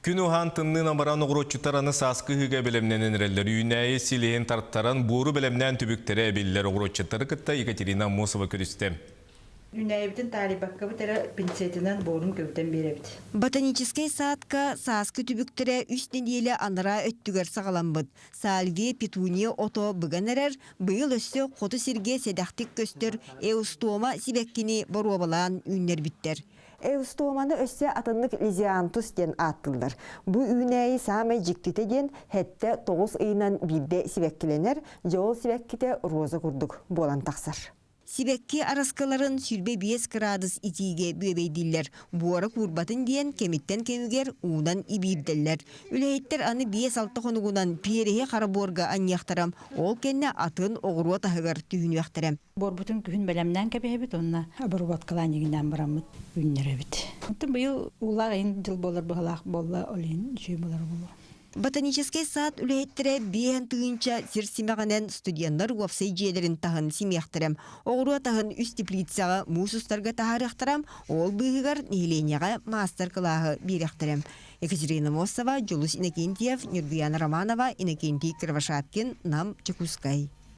Күн уһаан тымныынан баран оҕуруотчуттар аны сааскы ыһыыга бэлэмнэнэн эрэллэр. Үүнээйи силиһин тартаран, буору бэлэмнээн түбүктэрэ эбиллэр. Оҕуруотчуттары кытта Екатерина Аммосова көрүстэ. Үүнээйибитин таарыйбаккабыт эрэ пинцетинэн буорун көбүтэн биэрэбит. Ботаническай саадка сааскы түбүктэрэ үс нэдиэлэ анараа өттүгэр саҕаламмыт. Сальвия петуния ото быган эрэр, быйыл өссө хоту сиргэ сэдэхтик көстөр эустома сибэккини боруобалаан үүннэрбиттэр. Эустоманы өссө атыннык лизиантус диэн ааттыыллар. Бу үүнээйи саамай дьиктитэ диэн 7-9 ыйынан биирдэ сибэккилэнэр, дьэ ол сибэккитэ роза курдук буолан тахсар. Сибэкки араскыларын 25 кыраадыс итиигэ бүөбэйдииллэр, буора куурбатын диэн кэмиттэн кэмигэр уунан ибиирдэллэр. Үлэһиттэр аны 5-6 хонугунан пиэрэһи хара буорга анньыахтара, ол кэннэ атын оҕуруот аһыгар түһүнүөхтэрэ. Буорбутун күһүн бэлэмнээн кэбиһэбит уонна обработкалаан иҥинээн бараммыт үүннэрэбит. Онтон быйыл уулаах иһин дьыл буолар быһалаах буолла, ол иһин үчүгэй буолар буолуо. Ботаническай саад үлэһиттэрэ 5000 сир симэҕинэн студеннар уопсай дьиэлэрин таһын симиэхтэрэ. Оҕуруот аһын үс теплицаҕа муус устарга таһаарыахтара, ол быыһыгар нэһилиэнньэҕэ маастар-кылааһы биэриэхтэрэ. Екатерина Мосова, Дьулус Иннокентьев, Ньургуяна Романова, Иннокентий Кривошапкин, Нам, Дьокуускай.